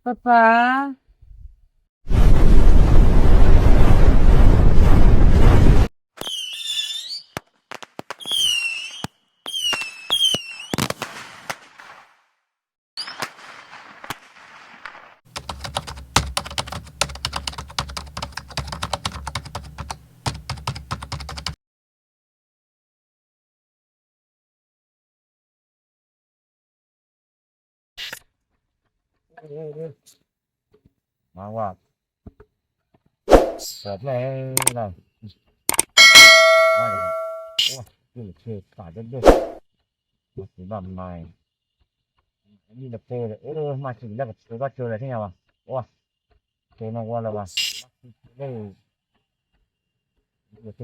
ပၢ်ပၢ် မၤဝဲ စၢၤဖျဲၣ်လီၤ ဝဲ အိၣ် က့ၤဆ့ပာ်ဒိၣ်ဒိၣ် မၤစံးဘၣ်မၤ အံၤတပၢၢ်ဒီး အၢ မၤစံးလၢကပၢၢ်ဘၣ်ကၠိလဲၣ်သ့ၣ်ညါဘၣ် အိၣ် ကၠိနီၢ်ဝီလၢၤဘၣ် ယ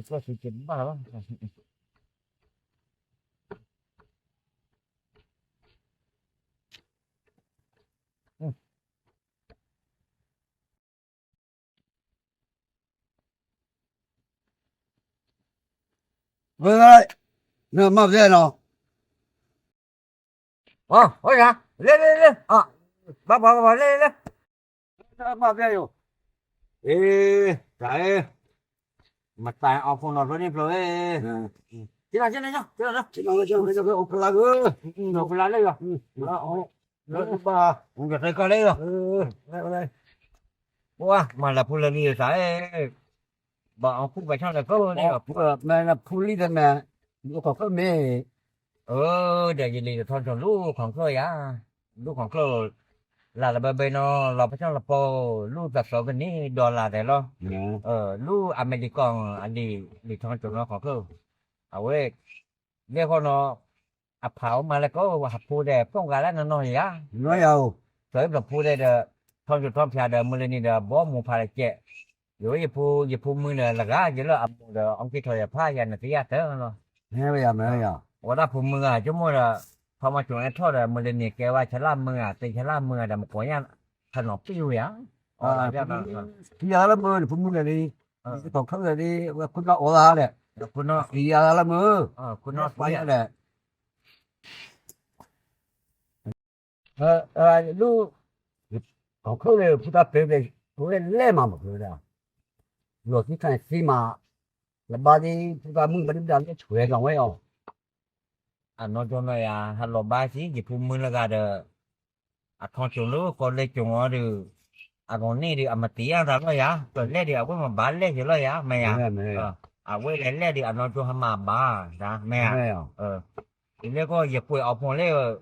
ကကျိၣ်စံးက့ၤဘၣ်လီၤ ဝဲ နမၤဖဲနီၤ အ လဲၤလဲၤလဲၤ ဘၣ်ဘၣ်ဘၣ်ဘၣ် လဲၤလဲၤလဲၤ မၤဖဲယိၤ အ့ တၢ်အဲ မတၤအီၣ်ဖိနီၢ်ဖျိန့ၣ်ဖျိဝဲ က့ၤလီၤက့ၤလီၤက့ၤလီၤ အိၣ်ဖျါက့ၤ အိၣ်ဖျါလၢယီၤ လၢဘၣ် ယတဲကီးလၢယီၤ ပှၤမၤလၢဖူလၢလံၤသး ဘၣ်အီၣ်ဖူဘၣ်ဆီၣ်လၢကီၢ်န့ၣ် မၤလၢဖူလံၤတမ့ၢ် အိၣ်ခီၣ်ခၢၣ်မ့ၢ် ဒီးယလံၤတထီကၠိလူၤခီၣ်ချၢၣ်ယၤ လူၤခီၣ်ချၢၣ် လၢ်လၢဘဲဘဲနီၤ လီၤပဆီၣ်လီၤပီ လူၤသးသီကန့ၢ် dollar သဲးလီၤ လူၤအမဲရကီၢ်အလံၤ လံၤထီကၠိနီၤခီၣ်ချၢၣ် အဝဲ လဲၤဃီနီၤ အဖးအိၣ်မၤလၢကီၢ် ဟးဖိဒဲး ဖီၣ်ဂၤလၢနနီၢ်ယၤ စီၤအ့ၣ်ဖျၢၣ်ဖိဒဲးဒီး ထီကၠိထီဖၠါဒီး မုၢ်လၢနံၤဒီး ဘီမူဖးလၢကဲး ယဝဲယဖိ ယဖိမုၣ်ဒီးလၢဂၤယလၢအမိၢ်ဒီး အီက့ၤထီၣ်ယဖးယၤနသ့ယၤတၢ်လီၤ အဝဲဒၣ်ဖိမုၣ်ဂၤ ဆိကမိၣ်ဒီး ထီမၤကၠိအဲၣ်ထီၣ်ဒီး မုၢ်လၢနံၤကဲဝဲဆလၢမုၢ်ဂၤ သ့ဆလၢမုၢ်ဂၤဒီး မကိးညါ ဟးနီၤပ့ၢ်ဝဲယၤ သံယၤလၢမုၢ်န့ၣ် ဖိမုၣ်လဲၣ်လံ ခီၣ်ချၢၣ်လဲၣ်လံ ဝဲခိၣ်နီၢ်အိၣ်သးလဲၣ် သံယၤလၢမုၢ် ခိၣ်နီၢ်ပှၤညါလဲၣ် လူၤ ခီၣ်ချၢၣ်န့ၣ် ဖိသၣ်ပၢၢ်ဖဲ ပဝဲလဲၤမၤမၤပၢၢ်ဝဲဒၣ် လီၢ်ခံခါန့ၣ်သံမး လၢဘၣ်ဒ် ဖိသၣ်မုၣ်ဘၣ်ဒ်ဘၣ်လဲၤဆွဲးကီးဝဲအီၤ အနီၢ်ကၠိနီၢ်ယၤ ဟးလီၤဘၣ်စံး ယဖိမုၣ်လၢဂၤဒီး အထီကၠိလၢကီၢ်လဲၤကၠိအီၤဒီး အဂီၢ်န့ၣ်ဒီး အမတ့အါသးလီၤယၤ ပလဲၤဒီး အဝဲမၤဘၣ်လဲၤက့ၤလီၤယၤ မ့ၢ်ယၤ အဝဲလဲၤလဲၤဒီး အနီၢ်ကၠိဟးမၤဘၣ် မ့ၢ်ယၤ ယလဲၤကီၢ် ယကွဲးအီၤဖိလဲၣ်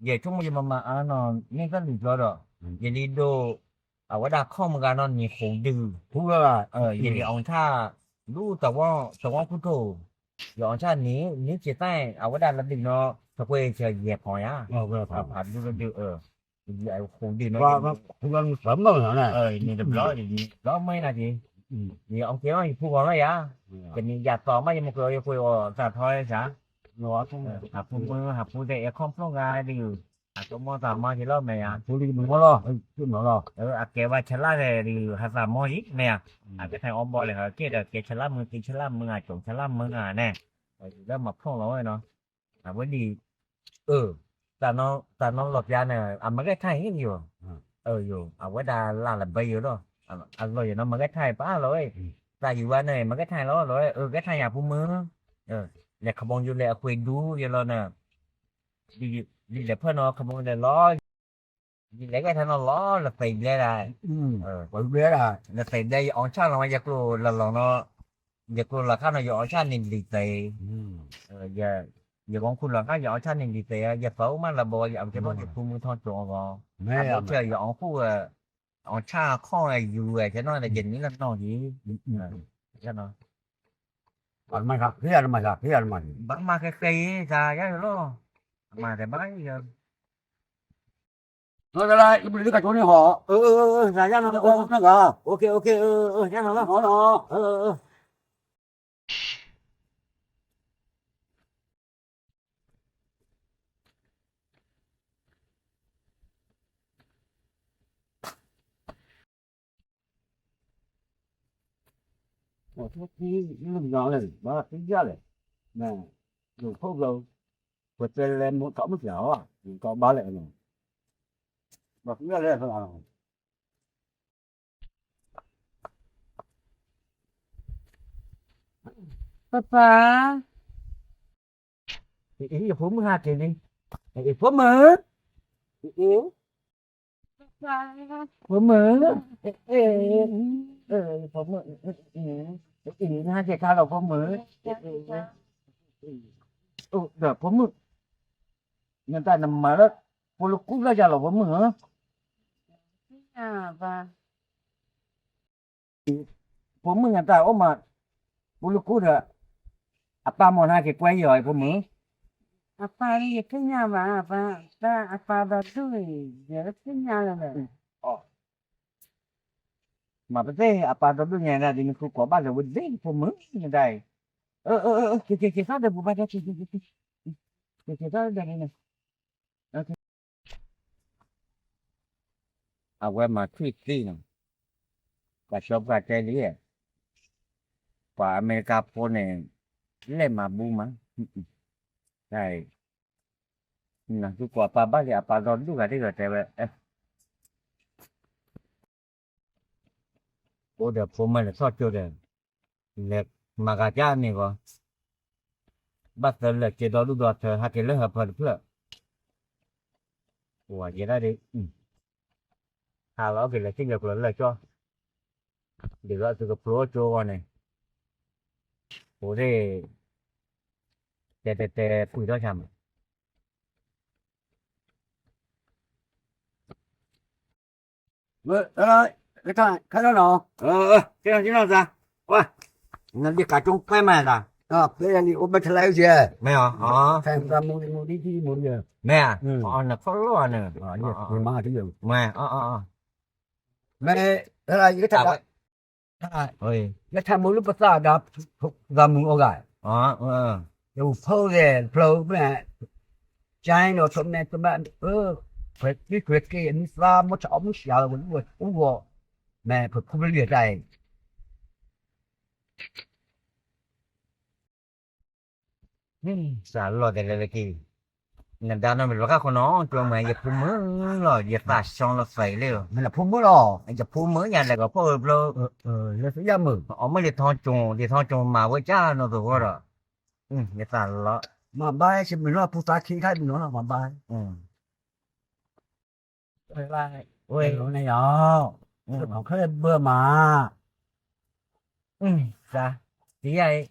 ယဆိကမိၣ်ယမၤမၤအါနီၤ န့ၢ်သၢလံာ်ဘျီဒီး ယလံၤဒိၣ် အဝဲဒၣ်ခီၣ်မုၢ်ဂၤနီၤ နံၤဃိးဒု ယလံၤအီၣ်ဆၣ် ဒူသဝီ သဝီခိၣ်ထိၣ် ယအီၣ်ဆၣ်နံၤ နံၤက့ၤသၣ် အဝဲဒၣ်လၢဒုးနီၤ သပှ့ၤယဲၢ်ဖီၣ်ယါ ဖးဒူလၢဒုး ယဃိးဒုးနီၤ နံၤတဘျီ နံၤတဘျီမ့ၢ်နၤက့ၤ ယအီၣ်က့ၤအီၤ ယဖိဂီၤလီၤယၤ ကနံၤယၤသီမး ယမ့ၢ်ကွံာ်အီၤ ယကွံာ်အီၤသးထီစၢ် ဟးဖိမုၣ် ဟးဖိသ့ၣ် အဲၣ်ခီဖျိဂၤဒုး အကမီသးမါက့ၤလီၤ မ့ၢ်ယၤ ဖိလံၤကမီလီၤ လီၤ အကဲဘၣ်ဆလါလဲၣ်ဒုး ဟးသးမါအံၤ မ့ၢ်ယၤ အကဲထီၣ်အီဘီလဲၣ် ကဲဒီးကဲဆလါမုၢ် သံဆလါမုၢ် အကၠိဆလါမုၢ်ဂၤန့ၣ် လၢမၤဖျိလီၤဝဲနီၤ အဝဲဒ် အၢ တၢ်နီၢ်လီၤပျါန့ၣ် အမ့ၢ်ဂဲၢ်ထၣ်အံၤယိာ် ယိာ် အဝဲဒၣ်လၢ်လၢဘဲယိာ်လီၤ အလီၢ်ယိာ်နီၤ မ့ၢ်ဂဲၢ်ထၣ်အံၤပၢ်လီၤဝဲ တၢ်ယံၤဝဲန့ၣ် မ့ၢ်ဂဲၢ်ထၣ်အံၤလီၤလီၤဝဲ အၢ ဂဲၢ်ထၣ်ယၤဖိမုၣ် လဲၤခဘီယူၤလဲၤအခွ့ဒူယလီၤန့ၣ် ဒ်လဲၤဖၢၣ်နီၤ ခဘီယူၤလဲၤလီၤ ယလဲၤဂဲၢ်ထၣ်နီၤလီၤ လၢသံးဘျဲဒၣ် လၢသံးဘျဲ ယအီၣ်ဆၣ်လီၤ ယကျိၤလၢလီၤနီၤ ယကျိၤလီၤခါနီၤ ယအီၣ်ဆၣ်န့ၣ်လံၤသံး ယဂီၤခူၣ်လီၤခါ ယအီၣ်ဆၣ်န့ၣ်လံၤသံး ယသးအိၣ်မးလၢဘီ ယအကဲဘီယဖိမုၣ်ထီၣ်ကၠိအဂီၢ် အဘိဆၢ ယအီၣ်ခူၣ် အီၣ်ဆၣ်ခီၣ်ယူၤဝဲ ကဲနီၤ ယနံၤလၢနီၢ်ယံၤ ဘၣ်မၤဃဲဃဲအံၤ သးယါယလီၤ အမၤတဘၣ် သးယါနီၤ ယါနီၤလီၤ ဘၣ်သံယါလဲၣ်, ပတဲလဲၣ်မိၢ်ထီၣ်မုၢ်ပျၢ်အီၤ, ဘၣ်သံယါလဲၣ်, ပၢ်ပၢ်, ယဖိမုၣ်ဟးက့ၤလံ, ဖိမုၣ်, ဖိမုၣ်, ဖိမုၣ်, နဟးက့ၤခါလီၤဖိမုၣ်, ဒီးဖိမုၣ်, နတၢ်နမၤလၢ ဖိလၢကူလၢယၤလီၤဖိမုၣ်ဧၢ ဖိမုၣ်နတၢ်အိၣ်မး, ပူၤလၢကူဒီး, အပၢ်မ့ၢ်နဟဲက့ၤကွဲယီၤအံၤဖိမုၣ်, အပၢ်ယသ့ၣ်ညါဘၣ်, အပၢ်, တၢ်အပၢ်ဒီဒူၣ်အံၤ, ယသ့ၣ်ညါလၢၤဘၣ်, မၤပသ့ၣ်အပၢ်ဒီဒူၣ်ညါဒၣ်ဒ်နဃုကိးဘၣ်လၢၤဝဲဒၣ်ဖိမုၣ်နဒၣ်အံၤ, က့ၤက့ၤက့ၤထီၣ်ဒီးပူၤဘၣ်, က့ၤက့ၤထီၣ်ဒီးန့ၣ် အဝဲမၤထွံၣ်သံနီၤ, ပှၤကၠီပှၤတဲလံ, ပှၤအမဲရကၤဖိန့ၣ်, လဲၤမၤဘူမး, တၢ်, နသူကွၢ်ပၢ်ဘၣ်လံအပၢ်ဒီဒူၣ်ဂၤဒ်ဒီးတဲဝဲ, အိၣ်ဒီးဖိမုၣ်လဲၤထီၣ်ကၠိဒီး, လဲၤမၤဂၤကၠၢ်န့ၣ်ဂီၤ, ဘၣ်သၢလၢာ်က့ၤဒီဒူၣ်ဒီထၢဟးက့ၤလၢဟၢဖၢတဖျၢၣ်, ဝဲယဲဒၣ်ဒ်, ဟးလီၤက့ၤလဲၤထံၣ်လဲၤကျိၤလၢာ်ကၠီ, ဒ်သိးသုကဖျိကၠိဂီၢ်န့ၣ်, အိၣ်ဒၣ်, တဲတဲတဲပှံၢ်ထီၣ်ဆၣ်မး ခဲလၢာ်နီၤ, နဒ်ကးကၠိပဲမးဒၣ်, ပဲလံအိၣ်ဘၣ်ထလဲကဲ, မ့ၢ်, မ့ၢ်, နခီၣ်လီၢ်န့ၣ်, မ့ၢ်, မ့ၢ်, ယကထးမိၢ်လၢပသးဒီး, သးမုာ်အီၤဂၤ, ယဖိဂဲၤဖျိမ့ၢ်, ကၠဲဒီးထမဲတဘၣ်, ဖဲသံကွဲက့ၤအမံၤသးမ့ၢ်ထီၣ်အီၣ်မုၢ်ဆှးလီၤ ဝဲဒၣ်ဝဲအူဂီၢ်, မ့ၢ်ဖဲခူပလံၤတၢ်အံၤ စးလီၤတဲာ်လၢလၢက့ၤ, နဒါနီၢ်မ့ၢ်လီၤခါဃီနီၤ ကၠိမ့ၢ်ယဖိမုၣ်လီၤ ယသးစီလီၤသးလံလီၤ, ဖိမုၣ်လီၤ, ယဖိမုၣ်ညါလဲၤကီးဖီၣ်ဝဲဖျိ, လၢသယၢ်မုၢ်, အီၣ်မ့ၢ်လံထီကၠိ, လံထီကၠိမၤဝဲကၢ်နီၤသဝီဒီး, ယသးလီၤ, မၤဘၣ်ဆ့မုၢ်လီၤ ဖိသၣ်ခံခါမုၢ်လီၤ မၤဘၣ် ဝဲ, န့ၣ်ယီၤ, ခဲဘၢမး, သံယါအံၤ,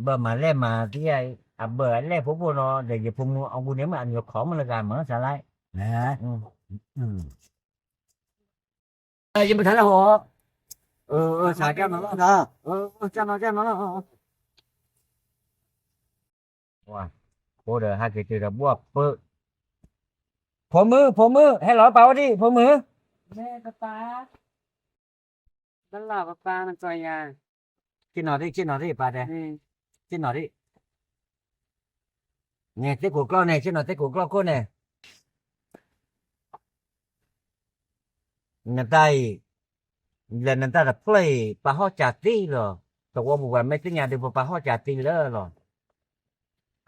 ဘၢမးလဲၣ်မးသံယါအံၤ အဘၢအလဲၣ်ဖိဖိနီၤ ဒီးယဖိမုၣ်အဝံၤန့ၣ်မ့ၢ်အမံၤခီမုၢ်လၢဂၤမး စးလဲၣ် ယမ့ၢ်ထါလၢဟီ, စးကဲနီၤလီၤ, ကဲနီၤကဲနီၤလီၤ, ဖိဒီးဟဲက့ၤတုၤဒီးဘှီၣ်ပၢ, ဖိမုၣ် ဖိမုၣ် ဟဲလီၤပၢ်အိၣ်ဒံး ဖိမုၣ်, ပၢ်, ဘၣ်လီၤပၢ်နကီယၤ, ဆ့ၣ်နီၤဒံး ဆ့ၣ်နီၤဒံးပၢ်တဲ, ဆ့ၣ်နီၤဒံး, န့ၣ် သ့ၣ်ကိးကျီၢ်န့ၣ် ဆ့ၣ်နီၤသ့ၣ်ကိးကျီၢ်ခိၣ်န့ၣ် နတၢ်အံၤ, လၢနတၢ်တဖျၢၣ်အံၤ ပာ်ဟီၣ်ကၠးသံလီၤ, သဝီပူၤပှၤမ့ၢ်သ့ၣ်ညါဒုး ပပာ်ဟီၣ်ကၠးသံလၢလီၤ,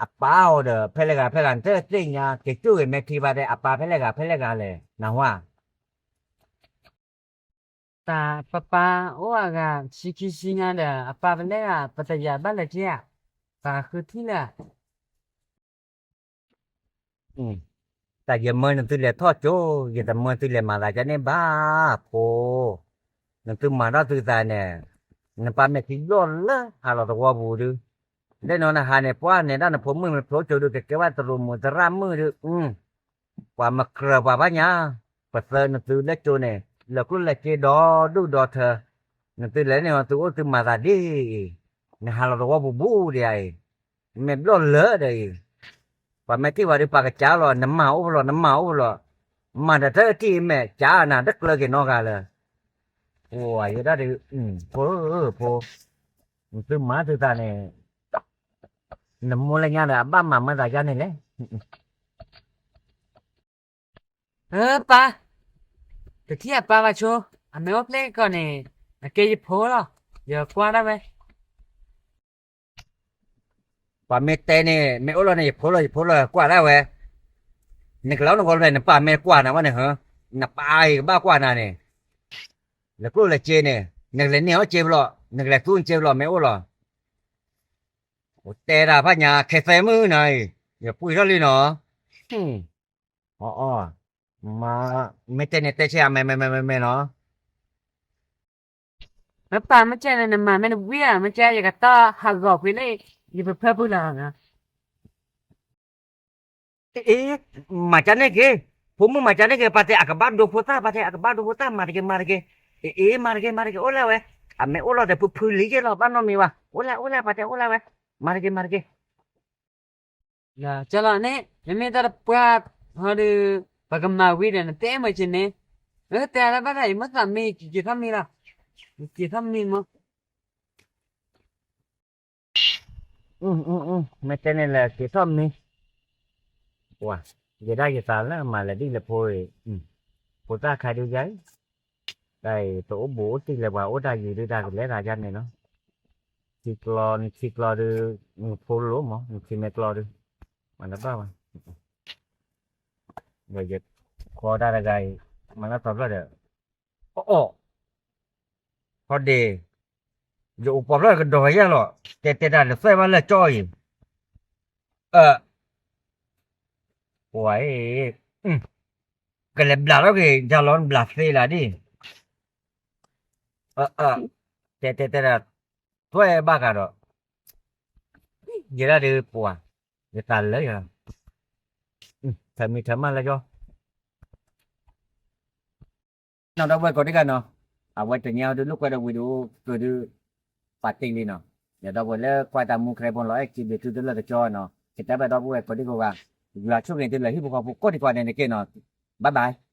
အပၢ်အိၣ်ဒီး ဖဲလဲၣ်ဂၤဖဲလဲၣ်ဂၤ နတသ့ၣ်ညါ က့ၤကၠိဂ့ၤမဲာ်ထံဘၣ်တဲ အပၢ်ဖဲလဲၣ်ဂၤဖဲလဲၣ်ဂၤလဲၣ် နဟါ တၢ်ပပၢ်အိၣ်အဂၤ ဆံခံဆံညါဒီး အပၢ်ဖဲလဲၣ်ဂၤ ပတယာ်ဘၣ်လဲၣ်က့ဧါ, ပဃုထံၣ်လၢ တၢ်ယမၢနသုလဲၤထီၣ်ကၠိ, ယတမၢသုလဲၤမၤသးကန့ၣ်ဘၣ်, ဖိ, နသုမၤထီၣ်သုသးန့ၣ်, နပၢ်မဲာ်ထံဘျီၣ်လၢဟးလီၤသဝီပူၤဒု, လၢနီၤနဟးန့ၣ် ပှၤန့ၣ်ဒၣ်နဖိမုၣ်မ့ၢ်ဖျိကၠိဒု ကကဲဘၣ်တရူးမုၣ်သရၣ်မုၣ်ဒု ပှၤမၤကြၢးပှၤဘၣ်ညါ, ပသၢနသုလၢကၠိန့ၣ်, လၢကျိၣ်လၢစ့ဒီဒူၣ်ဒီထၢ, နသုလဲၤန့ၣ် သုအိၣ်သုမၤသးဒ်အံၤ, နဟးလီၤသဝီပူၤဘူးဒ်အံၤ, မ့ၢ်ဘျီၣ်လၢဒီးအံၤ, ပှၤမ့ၢ်ထံၣ်ပှၤဒုးပာ်ကစၢ်လီၤ နမၤအိၣ်ဖဲလီၤ နမၤအိၣ်ဖဲလီၤ, မၤတၢ်တၢ်တံၢ်မဲာ်ကၢ်နၤတကျၢၤက့ၤနီတဂၤလၢ, အိၣ်ယဲဒၣ်ဒုး, ဖိ, ဖိ, နသုမၤသုသးန့ၣ် နမိၢ်လၢညါဒီးအဘၣ်မၤမၢသးယါန့ၣ်လဲၣ်. အၢ ပၢ်, တထံၣ်အပၢ်ဘၣ်ဆိ, အမ့ၢ်အိၣ်ဖျဲၣ်ကီးန့ၣ်, အကဲယဖိလီၤ, ယကွၢ်ဒၣ်ဝဲ. ပှၤမ့ၢ်တဲန့ၣ် မ့ၢ်အိၣ်လီၤန့ၣ် ယဖိလီၤ ယဖိလီၤ ကွၢ်ဒၣ်ဝဲ, နကလီနဂီၢ်ဖဲ နပၢ်မ့ၢ်ကွၢ်နၤဝဲန့ၣ်ဧၢ, နပၢ်အံၤကဘၣ်ကွၢ်နၤန့ၣ် လၢကျိၣ်လၢစ့န့ၣ် နကလဲၤန့ၢ်အီၣ်စ့ဖဲလီၤ, နကလဲၤသူနကၠ့လီၤ မ့ၢ်အိၣ်လီၤ. အိၣ်တဲဒၣ်ဖးညါ ခဲသဲမုၢ်နၤအံၤ ယပှံၢ်ထီၣ်လံနီၤ. အီ မ့ၢ်တဲန့ၣ်တဲဆဲး အမဲမဲမဲမဲမဲနီၤ. မ့ၢ်ပာ်မ့ၢ်ကဲန့ၣ် နမၤမ့ၢ်နဝံဧါ, မ့ၢ်ကဲယကတီၢ်ဟးဂီၤဖှံလၢ ယပဖၢပူၤလီၤ. အ့ မၤကန့ၣ်က့ၤ, ဖိမုၣ်မၤကန့ၣ်က့ၤ, ပာ်တဲအကဘၣ်ဒိဖိသၣ်, ပာ်တဲအကဘၣ်ဒိဖိသၣ်, မၤတက့ၤ မၤတက့ၤ. အ့ အ့ မၤတက့ၤ မၤတက့ၤ, အိၣ်လၢဝဲ, အမဲအိၣ်လီၤဒီး ဖုဖုလံယဲၢ်လီၤ ဘၣ်နီတမံၤဘၣ်, အိၣ်လၢ အိၣ်လၢ ပာ်တဲအိၣ်လၢဝဲ, မၤတက့ၤ မၤတက့ၤ. ကလီၤန့ၣ် မ့မ့ၢ်တၢ်တပှၢ်ဟီဒီး ပကမၤဝံၤဒီး နတဲမ့ၢ်က့ၤန့ၣ်, အတဲလၢဘၣ်တၢ်အံၤ မ့ၢ်သးမံ က့ၤထီၣ်မံလီၤ, က့ၤထီၣ်မံမ့ၢ် မ့ၢ်တဲန့ၣ်လဲၣ် က့ၤထီၣ်မံ, ပှၤ, ယဲဒၣ်ယသးလၢမၤလဲၤဒ်လဲၣ်ဖိအံၤ, ဖိသၣ်ခါဒုယါအံၤ, တၢ်အံၤ တအိၣ်ဘူးအိၣ်တံၢ်လၢၤပှၤ အိၣ်တၢ်ယံၤဒုတၢ်ကလဲၤတၢ်ယါန့ၣ်လီၤ. ထံကျီ နထံကျီဒု, နဖိလိၤမး နထံမဲကျီဒု, မၤတဘၣ်ဘၣ်. ဒီးယခီဒၣ်တဂၤအံၤ, မၤလၢသီဖျၢၣ်ဒီး, အီၣ်အီၣ်, ဟီဒ့, ယအိၣ်ပှီၢ်ဖျၢၣ်ကဒီးယါလီၤ, တဲတဲတၢ်လၢသၢဘၣ်လၢကၠီအံၤ, အၢ, ပှၤအံၤ, ကလဲၤဘျးထီၣ်က့ၤ ယါလီၤ နဘျးသ့လၢဒ်, အၢ, တဲတဲတဲဒၣ်, သွဲဘၣ်ကဒီး, ယဲဒၣ်ဒုးပှၤ, ယသးလၢယၤ, ထၢမံထၢမၣ်လၢယီၤ နီၤ ဒီပုၢ်ဝဲၢ်ကိးဒံကနီၤ, အဝဲတနံၤအံၤဒုးလိာ်ကွဲဒီးဝံၤဒုးအိၣ်ကဒုး, ပာ်တ့ၢ်လံနီၤ, ဒီးဒီပုၢ်ဝဲၢ်လၢကွၢ်တၢ်မူ ခရံာ်ဖိလီၤအဲၣ်ကံဘ့ၣ် သုတလၢာ်တကၠီနီၤ, ကတဲဘၣ်ဒီပုၢ်ဝဲၢ်ကိးဒံကိးဂၤ, ယွၤဆိၣ်ဂ့ၤသုလၢဟံၣ်ဖိဃီဖိကိးဒံကိးဂၤန့ၣ်တက့ၢ်နီၤ, bye bye.